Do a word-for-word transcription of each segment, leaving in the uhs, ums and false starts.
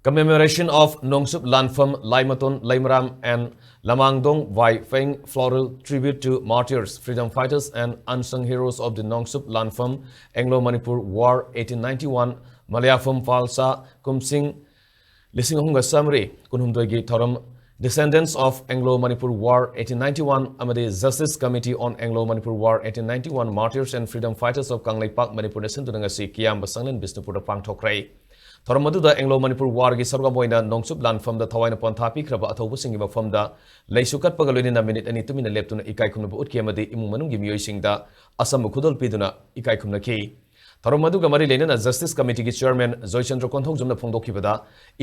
Commemoration of Nongsup Lanfam, Laimaton Laimaram and Lamangdong by paying floral tribute to martyrs, freedom fighters and unsung heroes of the Nongsup Lanfam Anglo-Manipur War eighteen ninety-one, Malayafam Falsa, Kumsing ꯂꯤꯁꯤꯡ ꯑꯍꯨꯝꯒ ꯆꯥꯃꯔꯤ ꯀꯨꯟꯍꯨꯝꯗꯣꯏꯒꯤ ꯊꯧꯔꯝ Descendants of Anglo-Manipur War eighteen ninety-one ꯑꯃꯗꯤ Justice Committee on Anglo-Manipur War eighteen ninety-one Martyrs and Freedom Fighters of Kangleipak ꯃꯅꯤꯄꯨꯔꯅ ꯁꯤꯟꯗꯨꯅ ꯉꯁꯤ ꯀꯤꯌꯥꯝꯕ ꯁꯪꯂꯦꯟ ꯕꯤꯁꯅꯨꯄꯨꯔꯗ ꯄꯥꯡꯊꯣꯛꯈ꯭ꯔꯦ꯫ ꯊꯧꯔꯝ ꯑꯗꯨꯗ Anglo-Manipur Warꯒꯤ ꯁꯔꯨꯛ ꯑꯃ ꯑꯣꯏꯅ ꯅꯣꯡꯆꯨꯞ ꯂꯥꯟꯐꯝꯗ ꯊꯋꯥꯏꯅ ꯄꯣꯟꯊꯥ ꯄꯤꯈ꯭ꯔꯕ ꯑꯊꯧꯕꯁꯤꯡꯒꯤ ꯃꯐꯝꯗ ꯂꯩꯁꯨ ꯀꯠꯄꯒ ꯂꯣꯏꯅꯅ ꯃꯤꯅꯤꯠ ꯑꯅꯤ ꯇꯨꯃꯤꯟꯅ ꯂꯦꯞꯇꯨꯅ ꯏꯀꯥꯏ ꯈꯨꯝꯅꯕ ꯎꯠꯈꯤ ꯑꯃꯗꯤ ꯏꯃꯨꯡ ꯃꯅꯨꯡꯒꯤ ꯃꯤꯑꯣꯏꯁꯤꯡꯗ ꯑꯆꯝꯕ ꯈꯨꯗꯣꯜ ꯄꯤꯗꯨꯅ ꯏꯀꯥꯏ ꯈꯨꯝꯅꯈꯤ꯫ ꯊꯧꯔꯝ ꯑꯗꯨꯒ ꯃꯔꯤ ꯂꯩꯅꯅ Justice Committeeꯒꯤ Chairman ꯖꯣꯏꯆꯟꯗ꯭ꯔ ꯀꯣꯟꯊꯧꯖꯝꯅ ꯐꯣꯡꯗꯣꯛꯈꯤꯕꯗ,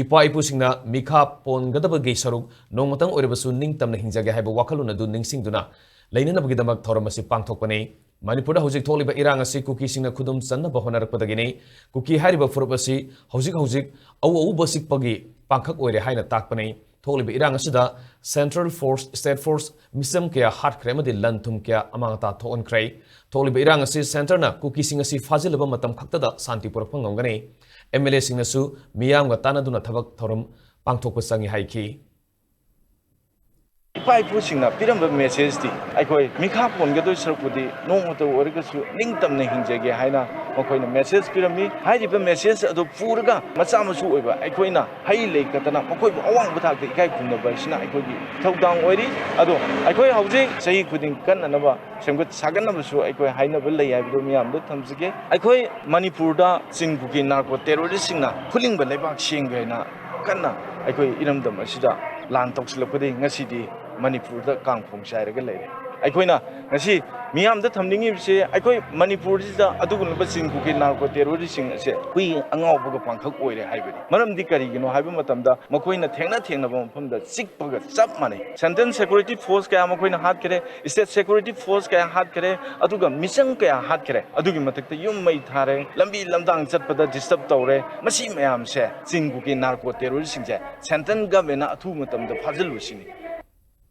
ꯏꯄꯥ ꯏꯄꯨꯁꯤꯡꯅ ꯃꯤꯈꯥ ꯄꯣꯟꯒꯗꯕꯒꯤ ꯁꯔꯨꯛ ꯅꯣꯡꯃꯇꯪ ꯑꯣꯏꯔꯕꯁꯨ ꯅꯤꯡꯇꯝꯅ ꯍꯤꯡꯖꯒꯦ ꯍꯥꯏꯕ ꯋꯥꯈꯜꯂꯣꯟ ꯑꯗꯨ ꯅꯤꯡꯁꯤꯡꯗꯨꯅ ꯂꯩꯅꯅꯕꯒꯤꯗꯃꯛ ꯊꯧꯔꯝ ꯑꯁꯤ ꯄꯥꯡꯊꯣꯛꯄꯅꯤ꯫ ꯃꯅꯤꯄꯨꯔꯗ ꯍꯧꯖꯤꯛ ꯊꯣꯛꯂꯤꯕ ꯏꯔꯥꯡ ꯑꯁꯤ ꯀꯨꯀꯤꯁꯤꯡꯅ ꯈꯨꯗꯨꯝ ꯆꯟꯅꯕ ꯍꯣꯠꯅꯔꯛꯄꯗꯒꯤꯅꯤ꯫ ꯀꯨꯀꯤ ꯍꯥꯏꯔꯤꯕ ꯐꯨꯔꯨꯞ ꯑꯁꯤ ꯍꯧꯖꯤꯛ ꯍꯧꯖꯤꯛ ꯑꯎ ꯑꯎꯕ ꯆꯤꯛꯄꯒꯤ ꯄꯥꯡꯈꯛ ꯑꯣꯏꯔꯦ ꯍꯥꯏꯅ ꯇꯥꯛꯄꯅꯤ꯫ ꯊꯣꯛꯂꯤꯕ ꯏꯔꯥꯡ ꯑꯁꯤꯗ Central Force, State Force, ꯃꯤꯆꯝ ꯀꯌꯥ ꯍꯥꯠꯈ꯭ꯔꯦ ꯑꯃꯗꯤ ꯂꯟ ꯊꯨꯝ ꯀꯌꯥ ꯑꯃꯥꯡ ꯑꯇꯥ ꯊꯣꯛꯍꯟꯈ꯭ꯔꯦ꯫ ꯊꯣꯛꯂꯤꯕ ꯏꯔꯥꯡ ꯑꯁꯤ Centreꯅ ꯀꯨꯀꯤꯁꯤꯡ ꯑꯁꯤ ꯐꯥꯖꯤꯜꯂꯕ ꯃꯇꯝ ꯈꯛꯇꯗ ꯁꯥꯟꯇꯤ ꯄꯨꯔꯛꯄ ꯉꯝꯒꯅꯤ꯫ MLAꯁꯤꯡꯅꯁꯨ ꯃꯤꯌꯥꯝꯒ ꯇꯥꯟꯅꯗꯨꯅ ꯊꯕꯛ ꯊꯧꯔꯝ ꯄꯥꯡꯊꯣꯛꯄ ꯆꯪꯏ ꯍꯥꯏꯈꯤ꯫ ꯏꯄꯥ ꯏꯄꯨꯁꯤꯡꯅ ꯄꯤꯔꯝꯕ messageꯇꯤ ꯑꯩꯈꯣꯏ ꯃꯤꯈꯥ ꯄꯣꯟꯒꯗꯣꯏ ꯁꯔꯨꯛꯄꯨꯗꯤ ꯅꯣꯡꯃꯇ ꯑꯣꯏꯔꯒꯁꯨ ꯅꯤꯡꯇꯝꯅ ꯍꯤꯡꯖꯒꯦ ꯍꯥꯏꯅ ꯃꯈꯣꯏꯅ message ꯄꯤꯔꯝꯃꯤ꯫ ꯍꯥꯏꯔꯤꯕ message ꯑꯗꯨ ꯄꯨꯔꯒ ꯃꯆꯥ ꯃꯁꯨ ꯑꯣꯏꯕ ꯑꯩꯈꯣꯏꯅ ꯍꯩ ꯂꯩ ꯀꯠꯇꯅ ꯃꯈꯣꯏꯕꯨ ꯑꯋꯥꯡꯕ ꯊꯥꯛꯇ ꯏꯀꯥꯏ ꯈꯨꯝꯅꯕ ꯍꯥꯏꯁꯤꯅ ꯑꯩꯈꯣꯏꯒꯤ ꯏꯊꯧꯗꯥꯡ ꯑꯣꯏꯔꯤ꯫ ꯑꯗꯣ ꯑꯩꯈꯣꯏ ꯍꯧꯖꯤꯛ ꯆꯍꯤ ꯈꯨꯗꯤꯡ ꯀꯟꯅꯅꯕ ꯁꯦꯝꯒꯠ ꯁꯥꯒꯠꯅꯕꯁꯨ ꯑꯩꯈꯣꯏ ꯍꯥꯏꯅꯕ ꯂꯩ ꯍꯥꯏꯕꯗꯨ ꯃꯤꯌꯥꯝꯗ ꯊꯝꯖꯒꯦ꯫ ꯑꯩꯈꯣꯏ ꯃꯅꯤꯄꯨꯔꯗ ꯆꯤꯡ ꯀꯨꯀꯤ narco terroristꯁꯤꯡꯅ ꯐꯨꯂꯤꯡꯕ ꯂꯩꯕꯥꯛ ꯁꯦꯝꯒꯦ ꯍꯥꯏꯅ ꯀꯟꯅ ꯑꯩꯈꯣꯏ ꯏꯔꯝꯗꯝ ꯑꯁꯤꯗ ꯂꯥꯟ ꯇꯧꯁꯤꯜꯂꯛꯄꯗꯒꯤ ꯉꯁꯤꯗꯤ ꯃꯅꯤꯄꯨꯔꯗ ꯀꯥꯡꯈꯣꯡ ꯆꯥꯏꯔꯒ ꯂꯩꯔꯦ꯫ ꯑꯩꯈꯣꯏꯅ ꯉꯁꯤ ꯃꯤꯌꯥꯝꯗ ꯊꯝꯅꯤꯡꯉꯤꯕꯁꯦ, ꯑꯩꯈꯣꯏ ꯃꯅꯤꯄꯨꯔꯁꯤꯗ ꯑꯗꯨꯒꯨꯝꯂꯕ ꯆꯤꯡ ꯀꯨꯀꯤ narco terroristꯁꯤꯡ ꯑꯁꯦ ꯍꯨꯏ ꯑꯉꯥꯎꯕꯒ ꯄꯥꯡꯈꯛ ꯑꯣꯏꯔꯦ ꯍꯥꯏꯕꯅꯤ꯫ ꯃꯔꯝꯗꯤ ꯀꯔꯤꯒꯤꯅꯣ ꯍꯥꯏꯕ ꯃꯇꯝꯗ ꯃꯈꯣꯏꯅ ꯊꯦꯡꯅ ꯊꯦꯡꯅꯕ ꯃꯐꯝꯗ ꯆꯤꯛꯄꯒ ꯆꯞ ꯃꯥꯟꯅꯩ꯫ Central Security Force ꯀꯌꯥ ꯃꯈꯣꯏꯅ ꯍꯥꯠꯈ꯭ꯔꯦ, State Security Force ꯀꯌꯥ ꯍꯥꯠꯈ꯭ꯔꯦ, ꯑꯗꯨꯒ ꯃꯤꯆꯝ ꯀꯌꯥ ꯍꯥꯠꯈ꯭ꯔꯦ꯫ ꯑꯗꯨꯒꯤ ꯃꯊꯛꯇ ꯌꯨꯝ ꯃꯩ ꯊꯥꯔꯦ, ꯂꯝꯕꯤ ꯂꯝꯗꯥꯡ ꯆꯠꯄꯗ disturb ꯇꯧꯔꯦ꯫ ꯃꯁꯤ ꯃꯌꯥꯝꯁꯦ ꯆꯤꯡ ꯀꯨꯀꯤ narco terroristꯁꯤꯡꯁꯦ Central Governmentꯅ ꯑꯊꯨꯕ ꯃꯇꯝꯗ ꯐꯥꯖꯤꯜꯂꯨ ꯁꯤꯅꯤ꯫